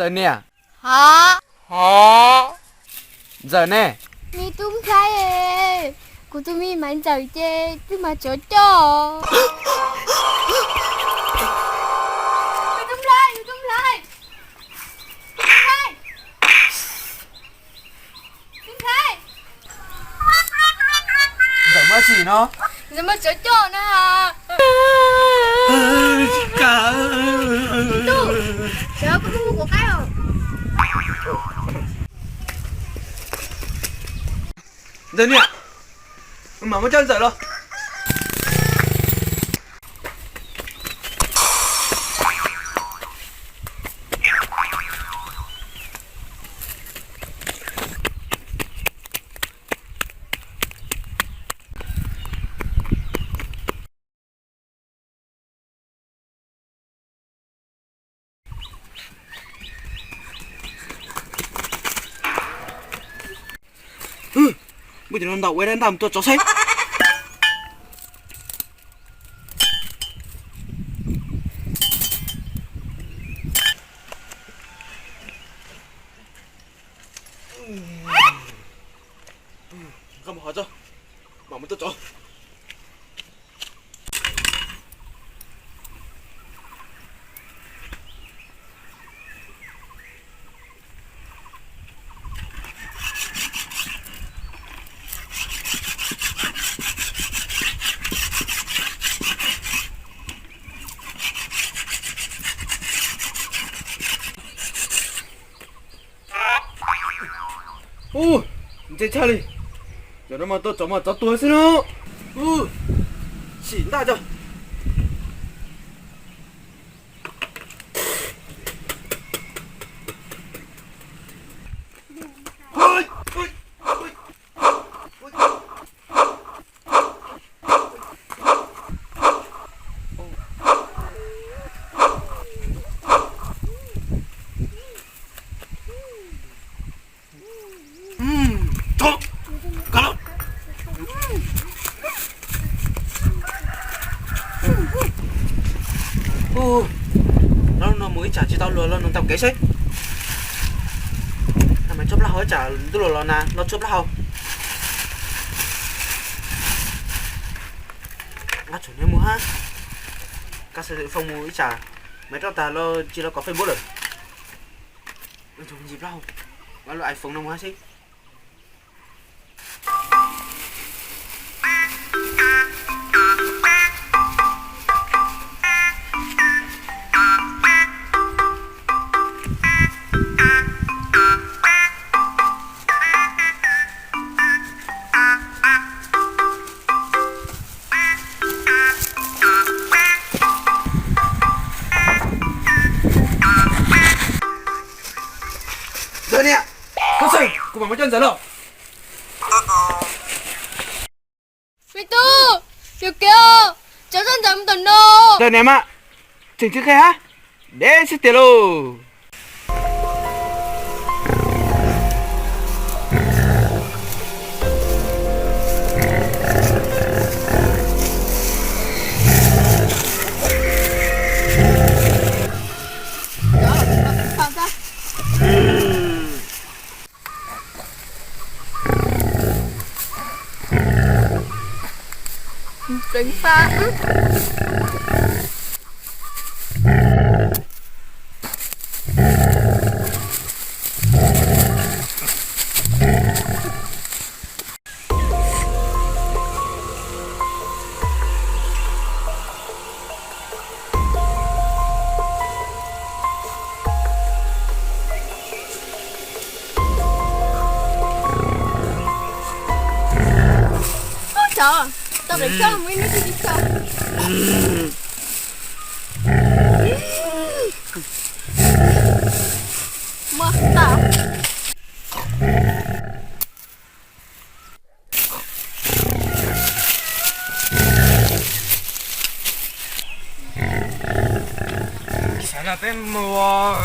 Ntxawm niam. Ntxawm ne? Me tub Nplhaib, kuv tus me Maiv Ntxawm ces twb mas tsov coj. Me tub Nplhaib, me tub Nplhaib. Tub Nplhaib. Ntxawm muab tsis no. Ntxawm muab tsov coj na. Tub, sawv kuv tuaj hu kuv qaib os. Ntxawm niam, mam muab coj Ntxawm los. Muaj cov no ntau ua dab ntau mus tua tsov saib. Koj mus hov tso, mam mus tua tsov. Ub, ntse tshaj li. Cov no mas tua tsov mas tsov tuag xwb no. Ub, sim ntaj tso. Ub, no mus ib tsam tsis tau luag los nug tau kev seb. Mas tshuab plaub hau ib tsam ntuj los los na, los tshuab plaub hau. Nqa tshuav niag mus hab. Kav xav foom mus ib tsam, maiv roj tag los tsis los kom Facebook lawm. Ntsis plaub hau, lub iPhone no mus hab seb. Ntxawm niam, koj xwb, kuv mam muab coj Ntxawm los. Me tub, yuav kev os, tsov coj Ntxawm mus tom no. Ntxawm niam mas, tseem tsis qhia hab, deb xwb tiag lauj. Pleev fab. Ub, tsov, tau pem tso mus ib hnub twg tsis tso. Muab tau. Xav no peb mus.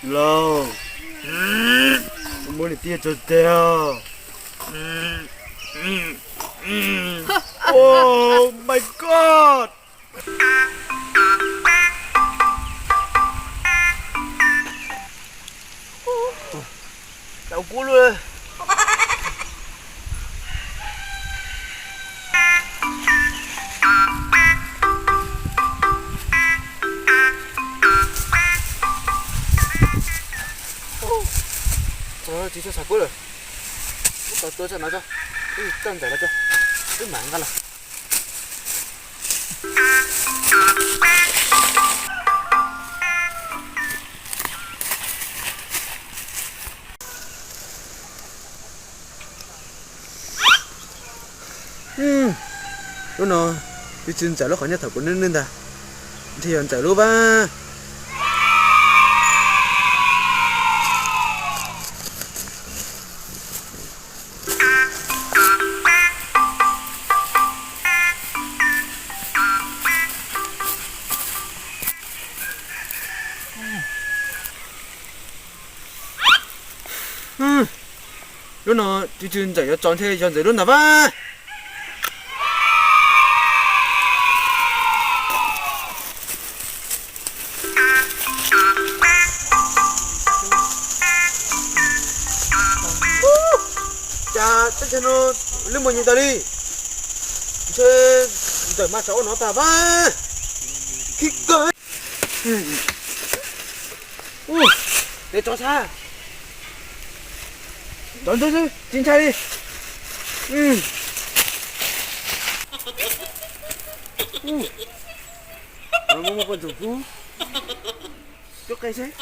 Lauj, muab niam tij tso tseg. Oh my God! Tau kub lawm. Tsis tshua xav kub lawm. Muab tau tua tso no tso. Wb txawj ntxawm no tso. Wb mam nqa los. Lub no, tus tswv ntxawm lub qhov nyob thaum kuv nwj nwj ntag, ntshe yog ntxawm lub pab. Lub no, tus tswv ntxawm yuav tso ntshe yog ntxawm lub ntag pab. Cas teb chaws no lub mus nyeej tas li, ntshe ntxawm mas tso ua no tag pab. Khib kawg. Tes tso sab, tso ntxwb xwb tsis ntshai li. Muaj poj ntxoog pub, tuaj qe seb.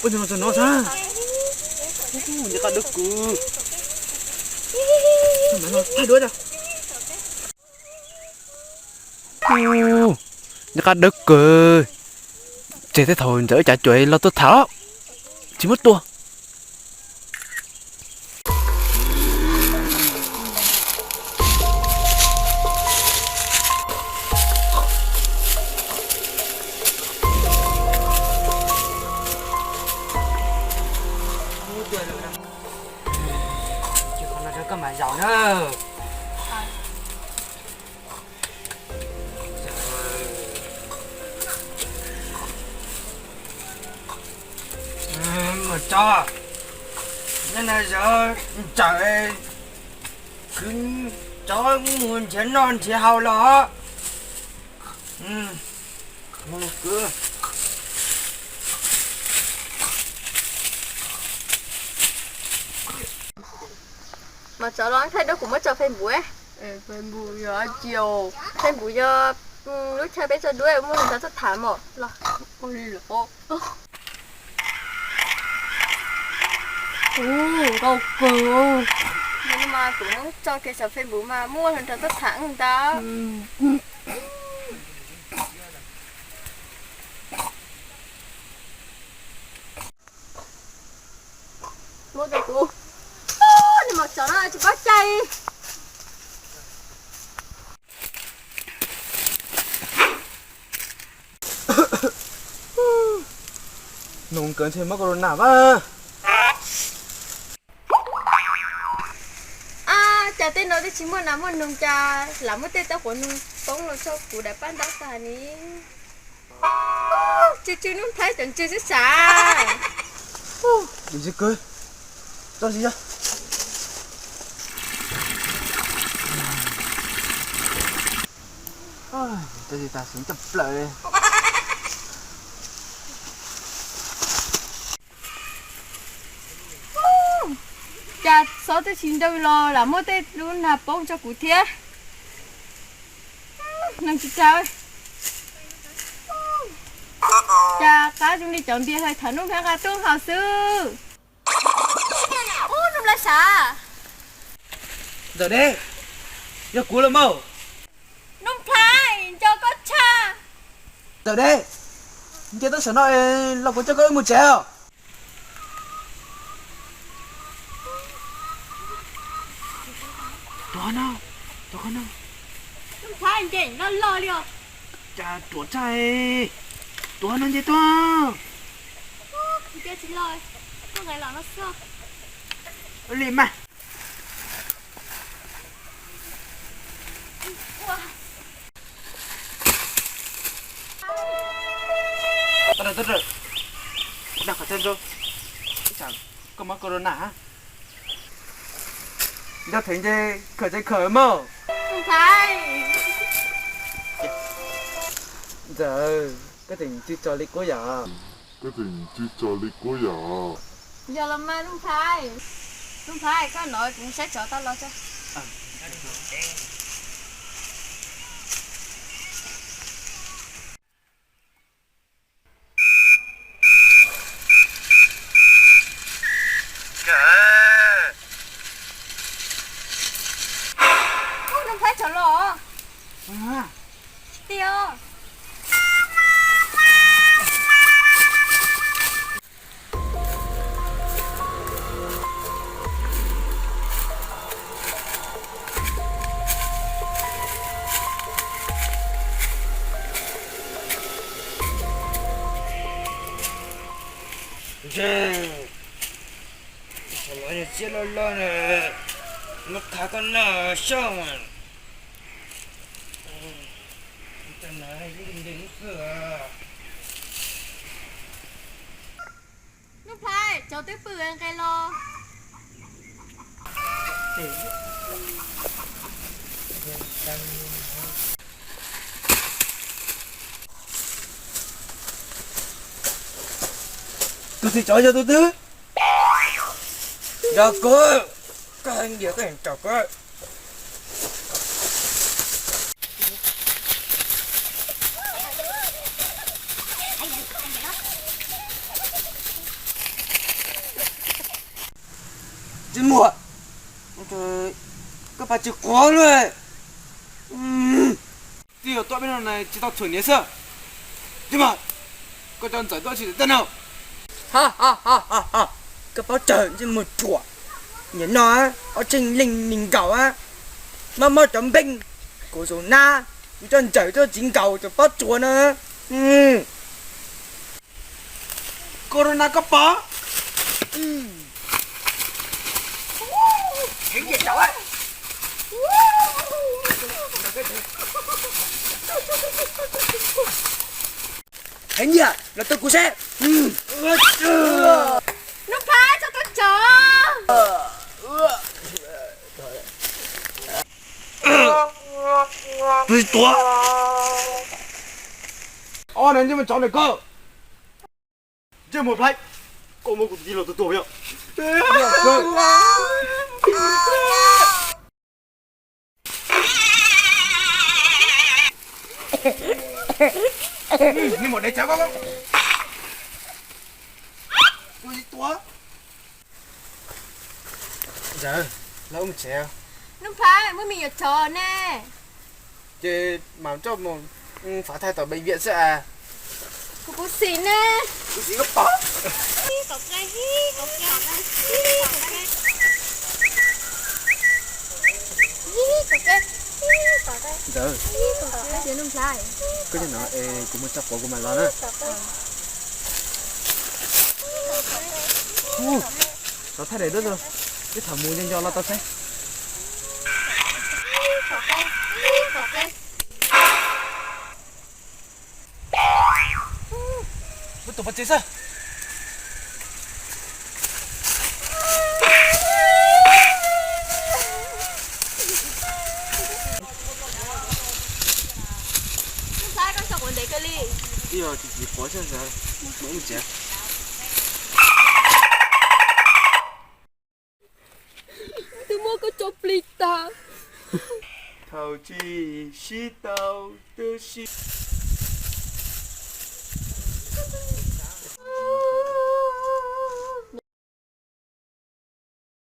Ua no txog no sab, nws qab dawb kawg. Thaij duab tso. Nws qab dawb kawg. Tseg tej thaum ntxawm wb cav cuam los tuaj tham, tsis muab tua. Koj mam zaum na. Mas tso, nyob no zawv ntsawm, kwv, tso mus nrhiav noj nrhiav haus los. Mas tso los thaij duab kuv muab tso Facebook. Facebook yog dab tsi os? Facebook yog lub chaw peb tso duab muaj neeg nrog tuaj tham mos. Los, nkauj kawg. Yog no mas kuv muab tso kiag saum Facebook mas muaj neeg nrog tuaj tham ntag. Muab rau kuv. Nws mas tsov no tsis paub cai. Noo kawg ntshe muab corona pab. Ab, cas tej no twb tsis muaj nas muaj noog, cas lam muab tej tauv quav noog poob los tso kuv daim paj ntaub tag ni. Tsw tsw nub thaib cov ntsw xwb sav. Dim ntsis kawg, tso tsis yog. Tso tsis tas xeev coj plaws li. Cas xob twb tsis nroo los lam muab tej lub nag poob tso kuv thiab. Neeg tsis tau. Cas qab zoo li cov npias hais tham Nuj Nplhaib nqa tuaj hos xwb. Ub, Nuj Nplhaib sav. Ntxawm Deb, yog kuv los mas. Nuj Nplhaib, nco koj tshaj. Ntxawm Deb, nce tuaj saum no los kuv coj koj wb mus tsev os. Tuav no, tuav no. Nuj Nplhaib, nce loj loj li os. Cas ruam tshaj. Tuav no nce tuaj. Nce tsis loj, tuaj nqes los no xwb. Li mas. Tawm, tawm, tawm. Dag qhov chaw nrau. Ib tsam koj mob corona. Nco thev nce khawm tsev khawm mog. Ntxawm, koj tseem tsw tso li kuab yom? Koj tseem tsw tso li kuab yom? Yog los mas Nuj Nplhaib. Nuj Nplhaib, koj nov kuv mus saib tsov tau los tso. Ub, Nuj Nplhaib tsov los. Tsis tiag. Ntshe, ntshe no yog tsiaj loj loj na, muab thav koj noj soj mas. Nuj Nplhaib, tsov twb pw nqes los. Tus txiv tsov yog tus twg? Nrog kuv, koj hais tias koj yeem raug kuv. Tsis muaj, koj pab tsis quav luaj. Twb yog tuaj peb no tsis tau txhuam hniav xwb. Tsis muaj, koj cov ntxawm tuaj tsis tau tej no. Koj paub tsawg ntsej muag ruam. Nim no ob tseeg leej neeg nkaus, mob mob cov npeej, kuv tus nab, kuv cov ntxawm tuaj tsis nkaus cov pob tsuas no. Corona koj pom. Heev yam los tuaj kuv seb. Nuj Nplhaib, tso tuaj tsov. Tus txiv tuav. Ob no ntsej muag tsov ntawm koj. Ntsej muag Nplhaib, koj muab kuv tus tij laug tua tuag yom. Nws mam dev tsawv koj. Tus txiv tuav. Ntxawm, los wb mus tsev. Nuj Nplhaib, muaj me nyuam tsov ne. Ces mam coj mus fav thai tom bệnh viện xwb as. Kuv, kuv xis ne. Kuv xis koj pom. Ntxawm, koj nyob no es kuv mus tso quav kuv mam los na. Hu, xov thaj daim duab, ib thaum mus nco nco los tau saib. Muab tus pov tseg xwb. Ib yog tsis tsis quav xwb ntag, mus ib tsev. tag. Thaum tsis sib tau, twb sib